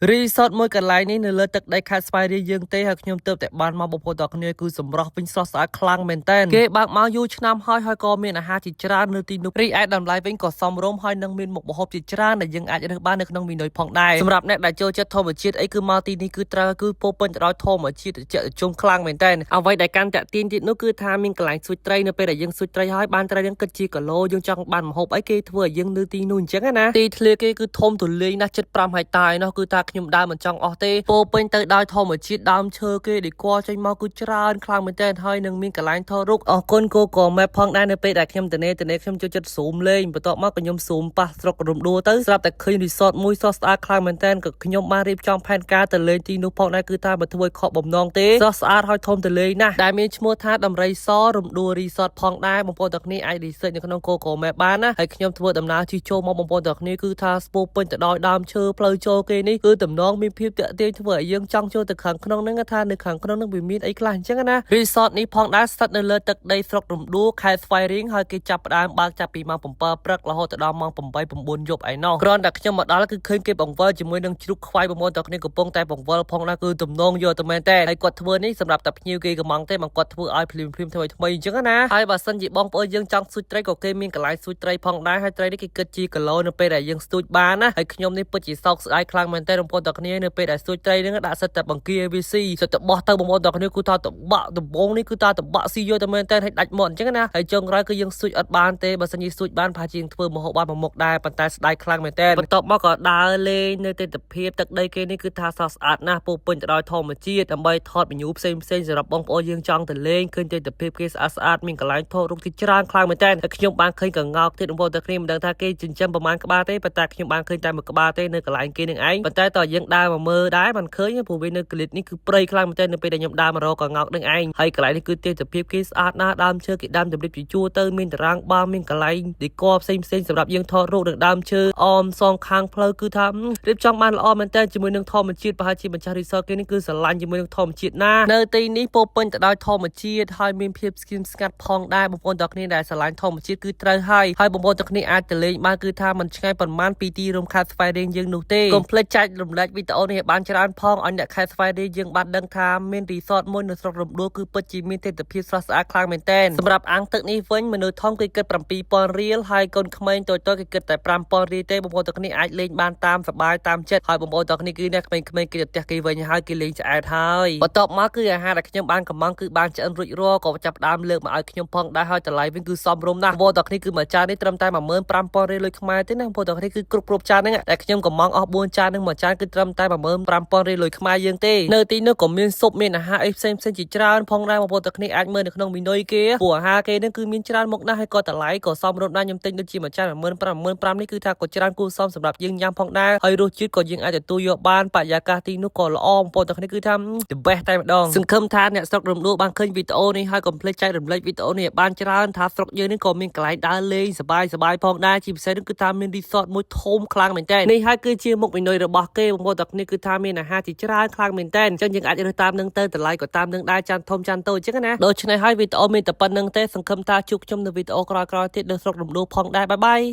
រីសតមួយកន្លែងនេះនៅលើទឹកដីខេត្តស្វាយរៀងយើងទេហើយខ្ញុំទើបតែបានមកបំផុតដល់គ្នាគឺសម្រស់វិញស្រស់ស្អាតខ្លាំងមែនតើគេបើកមកយូរឆ្នាំហើយហើយក៏មានអាហារជាច្រើននៅទីនោះរីឯតម្លៃវិញក៏សមរម្យហើយនឹងមានមុខម្ហូបជាច្រើនដែលយើងអាចរើសបាននៅក្នុងមីនុយផងដែរសម្រាប់អ្នកដែលចូលចិត្តធម្មជាតិអីគឺមកទីនេះគឺត្រូវគឺពោរពេញទៅដោយធម្មជាតិត្រជាក់ត្រជុំខ្លាំងមែនតើអ្វីដែលកាន់តាក់ទាញទៀតនោះគឺថាមានកន្លែងស្ទូចត្រីនៅពេលដែលយើងស្ទូចត្រីហើយបានត្រីនឹងគិតជាគីឡូយើងចង់បានម្ហូបអីគេធ្វើឲ្យយើងនៅទីនោះអញ្ចឹងណាទីធ្លាគេគឺធំទូលាយណាស់ជិត5ហិកតាឯណោះគឺថាខ្ញុំដើរមិនចង់អស់ទេពោរពេញទៅដោយធម្មជាតិដើមឈើគេដែលគល់ចេញមកគឺច្រើនខ្លាំងមែនទែនហើយនឹងមានកន្លែងថតរូបអរគុណ Google Map ផងដែរនៅពេលដែលខ្ញុំទៅនេខ្ញុំចូលចិត្ត zoom លេងបន្ទាប់មកក៏ខ្ញុំ zoom ប៉ះស្រុករំដួលទៅស្រាប់តែឃើញ resort មួយស្រស់ស្អាតខ្លាំងមែនទែនក៏ខ្ញុំបានរៀបចំផែនការទៅលេងទីនោះផងដែរគឺថាមិនធ្វើឲ្យខកបំណងទេស្រស់ស្អាតហើយធំទូលាយណាស់ដែលមានឈ្មោះថាដំរីសរំដួល resort ផងដែរបងប្អូនទាំងគ្នាអាច research នៅក្នុង Google Map បានណាហើយខ្ញុំធ្វើដំណើរជិះចូលមកបងប្អូនទាំងគ្នាគឺថាស្ពោពេញទៅដោយដើមឈើផ្លូវចូលគេនេះគឺតំណងមានភាពតាក់ទាញធ្វើឲ្យយើងចង់ចូលទៅខាងក្នុងហ្នឹងថានៅខាងក្នុងហ្នឹងវាមានអីខ្លះអញ្ចឹងណា resort នេះផងដែរស្ថិតនៅលើទឹកដីស្រុករំដួលខេត្តស្វាយរៀងហើយគេចាប់ផ្ដើមបើកចាប់ពីម៉ោង7ព្រឹករហូតទៅដល់ម៉ោង8 9យប់ឯណោះគ្រាន់តែខ្ញុំមកដល់គឺឃើញគេបង្វិលជាមួយនឹងជ្រូកខ្វៃបងប្អូនទាំងគ្នាកំពុងតែបង្វិលផងដែរគឺទំនងយកទៅមែនទេហើយគាត់ធ្វើនេះសម្រាប់តែភ្ញៀវគេកំងទេមកគាត់ធ្វើឲ្យភ្លាមភ្លាមថ្មីថ្មីអញ្ចឹងណាហើយបើសិនជាបងប្អូនយើងចង់ស្ទូចត្រីក៏គេមានកន្លែងស្ទូចត្រីផងដែរហើយត្រីនេះគេគិតជាគីឡូនៅពេលដែលយើងស្ទូចបានណាហើយខ្ញុំនេះពិតជាសោកស្ដាយខ្លាំងមែនទេបងប្អូនទាំងគ្នានៅពេលដែលស្ទូចត្រីហ្នឹងដាក់សិតតែបង្គាវាស៊ីសិតតែបោះទៅបងប្អូនទាំងគ្នាគឺថាតបាក់ដំបងនេះគឺថាតបាក់ស៊ីយកទៅមែនទេហើយដាច់មាត់អញ្ចឹងណាហើយចុងក្រោយគឺយើងស្ទូចអត់បានទេបើសិនជាស្ទូចបានប្រហែលជាធ្វើម្ហូបបានមួយមុខដែរប៉ុន្តែស្ដាយខ្លាំងមែនទេបន្ទាប់មកក៏ដើរលេងនៅទិដ្ឋភាពទឹកដីគេនេះគឺថាស្រស់ស្អាតណាស់ពោពេញទៅដោយធម្មជាតិដើម្បីថតបញ្ញូផ្សេងផ្សេងសម្រាប់បងប្អូនយើងចង់ទៅលេងឃើញទិដ្ឋភាពគេស្អាតស្អាតមានកន្លែងថតរូបទីច្រើនខ្លាំងមែនទែនហើយខ្ញុំបានឃើញកងោកទៀតបងប្អូនទាំងគ្នាមិនដឹងថាគេចិញ្ចឹមប្រហែលក្បាលទេប៉ុន្តែខ្ញុំបានឃើញតែមួយក្បាលទេនៅកន្លែងគេនឹងឯងប៉ុន្តែតើយើងដើរមកមើលដែរបានឃើញព្រោះវានៅកលិតនេះគឺព្រៃខ្លាំងមែនទែននៅពេលដែលខ្ញុំដើរមករកកងោកនឹងឯងហើយកន្លែងនេះគឺទេសភាពគេស្អាតណាស់ដើមឈើគេដាំចម្រៀបជាជួរទៅមានតារាងបាល់មានកន្លែងដេកផ្សេងផ្សេងសម្រាប់យើងថតរូបនឹងដើមឈើអមសងខាងផ្លូវគឺថារៀបចំបានល្អមែនទែនជាមួយនឹងធម្មជាតិប្រហែលជាម្ចាស់ resort គេនេះគឺស្រឡាញ់ជាមួយនឹងធម្មជាតិណាស់នៅទីនេះពោពេញទៅដោយធម្មជាតិហើយមានភាពស្ងៀមស្ងាត់ផងដែរបងប្អូនទាំងគ្នាដែលស្រឡាញ់ធម្មជាតិគឺត្រូវហើយហើយបងប្អូនទាំងគ្នាអាចទៅលេងបានគឺថាមិនឆ្ងាយប៉ុន្មានពីទីរួមខេត្តស្វាយរៀងយើងនោះទេកុំភ្លេចចែករំលែកវីដេអូនេះឲ្យបានច្រើនផងឲ្យអ្នកខេត្តស្វាយរៀងយើងបានដឹងថាមាន resort មួយនៅស្រុករំដួលគឺពិតជាមានទេសភាពស្រស់ស្អាតខ្លាំងមែនទែនសម្រាប់អាងទឹកនេះវិញមនុស្សធំគេគិត7000រៀលហើយកូនក្មេងតូចៗគេគិតតែ5000រៀលទេបងប្អូនទាំងគ្នាអាចលេងបានតាមសប្បាយតាមចិត្តហើយបងប្អូនទាំងគ្នាគឺអ្នកក្មេងៗគេទៅផ្ទះគេវិញហើយគេលេងឆ្អែតហើយបន្ទាប់មកគឺអាហារដែលខ្ញុំបានកំងគឺបានឆ្អិនរួចរាល់ក៏ចាប់ផ្ដើមលើកមកឲ្យខ្ញុំផងដែរហើយតម្លៃវិញគឺសមរម្យណាស់បងប្អូនទាំងគ្នាគឺមួយចាននេះត្រឹមតែ15000រៀលលុយខ្មែរទេណាបងប្អូនទាំងគ្នាគឺគ្រប់គ្រប់ចានហ្នឹងតែខ្ញុំកំងអស់4ចានហ្នឹងមួយចានគឺត្រឹមតែ15000រៀលលុយខ្មែរយើងទេនៅទីនោះក៏មានស៊ុបមានអាហារអីផ្សេងផ្សេងជាច្រើនផងដែរបងប្អូនទាំងគ្នាអាចមើលនៅក្នុងមីនុយគេព្រោះអាហារគេហ្នឹងគឺមានច្រើនមុខណាស់ហើយក៏តម្លៃក៏សមរម្យដែរខ្ញុំទិញដូចជាមួយចាន15000 15000នេះគឺថាក៏ច្រើនគួរសមសម្រាប់យើងញ៉ាំផងដែរហើយរសជាតិក៏យើងអាចទទួលយកបានបរិយាកាសទីនោះក៏ល្អបងប្អូនទាំងគ្នាគឺថា the best តែម្ដងសង្ឃឹមថាអ្នកស្រុករំដួលបានឃើញវីដេអូនេះហើយកុំភ្លេចចែករំលែកវីដេអូនេះឲ្យបានច្រើនថាស្រុកយើងនេះក៏មានកន្លែងដើរលេងសប្បាយសប្បាយផងដែរជាពិសេសនោះគឺថាមាន resort មួយធំខ្លាំងមែនតើនេះហើយគឺជាមុខមេនុយរបស់គេបងប្អូនទាំងគ្នាគឺថាមានអាហារជាច្រើនខ្លាំងមែនតើអញ្ចឹងយើងអាចរើសតាមនឹងទៅតម្លៃក៏តាមនឹងដែរចានធំចានតូចអញ្ចឹងណាដូច្នេះហើយវីដេអូមានតែប៉ុណ្្នឹងទេសង្ឃឹមថាជួបខ្ញុំនៅវីដេអូក្រោយៗទៀតនៅស្រុករំដួលផងដែរ bye bye.